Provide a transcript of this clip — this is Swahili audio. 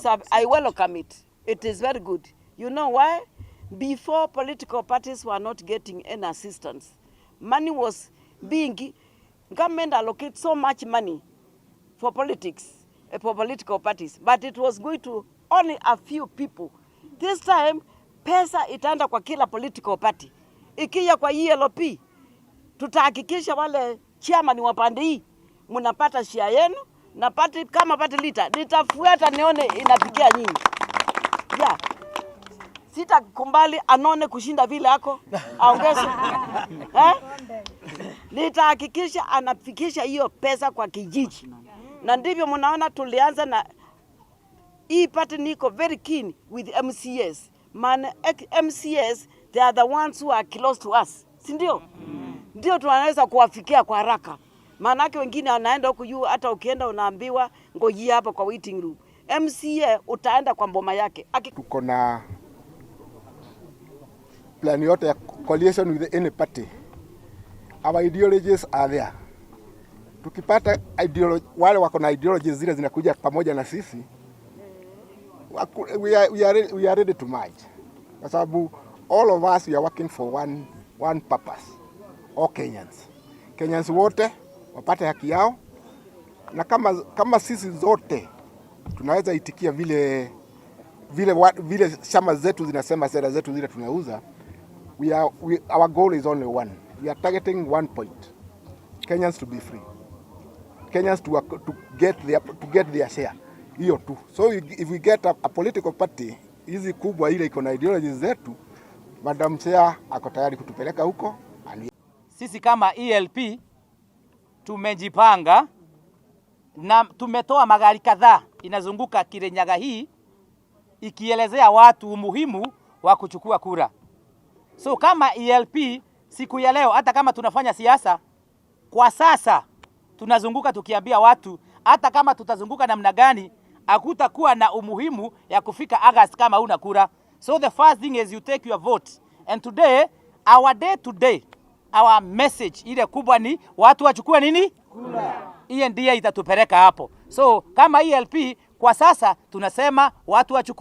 I welcome it. It is very good. You know why? Before, political parties were not getting any assistance. Money was being, government allocate so much money for politics, for political parties, but it was going to only a few people. This time, pesa itaenda kwa kila political party. Ikija kwa ELP, tutahakikisha wale chairman wa pande hii mnapata share yenu, na party, kama party leader nitafuata nione inafikia nyinyi. Yeah. Sitakubali anone kushinda vile ako aongeze, eh? Nitahakikisha anafikisha hiyo pesa kwa kijiji, na ndivyo mnaona tulianza na hii party. Niko very keen with MCAs. Man, MCAs, they are the ones who are close to us, si ndio? Ndio tunaweza kuwafikia kwa haraka. Maanake wengine wanaenda huku juu, hata ukienda unaambiwa ngojea hapa kwa waiting room. MCA utaenda kwa mboma yake. Tuko na plan yote ya coalition with any party. Our ideologies are there. Tukipata ideology, wale wako na ideologies zile zinakuja pamoja na sisi, we are ready to merge, kwa sababu all of us, we are working for one purpose. All Kenyans, Kenyans wote wapate haki yao, na kama sisi zote tunaweza itikia vile chama zetu zinasema, sera zetu zile tunauza, our goal is only one. We are targeting one point: Kenyans to be free, Kenyans to get their share. Hiyo tu. So if we get a political party hizi kubwa ile iko na ideologies zetu, Madam Chair ako tayari kutupeleka huko and Sisi kama ELP tumejipanga na tumetoa magari kadhaa inazunguka Kirinyaga hii ikielezea watu umuhimu wa kuchukua kura. So kama ELP siku ya leo, hata kama tunafanya siasa kwa sasa, tunazunguka tukiambia watu, hata kama tutazunguka namna gani, hakutakuwa na umuhimu ya kufika August kama huna kura. So the first thing is you take your vote. And today, our day today, our message ile kubwa ni watu wachukue nini? Kura. Hiyo ndiye itatupeleka hapo. So kama ELP kwa sasa tunasema watu wachukue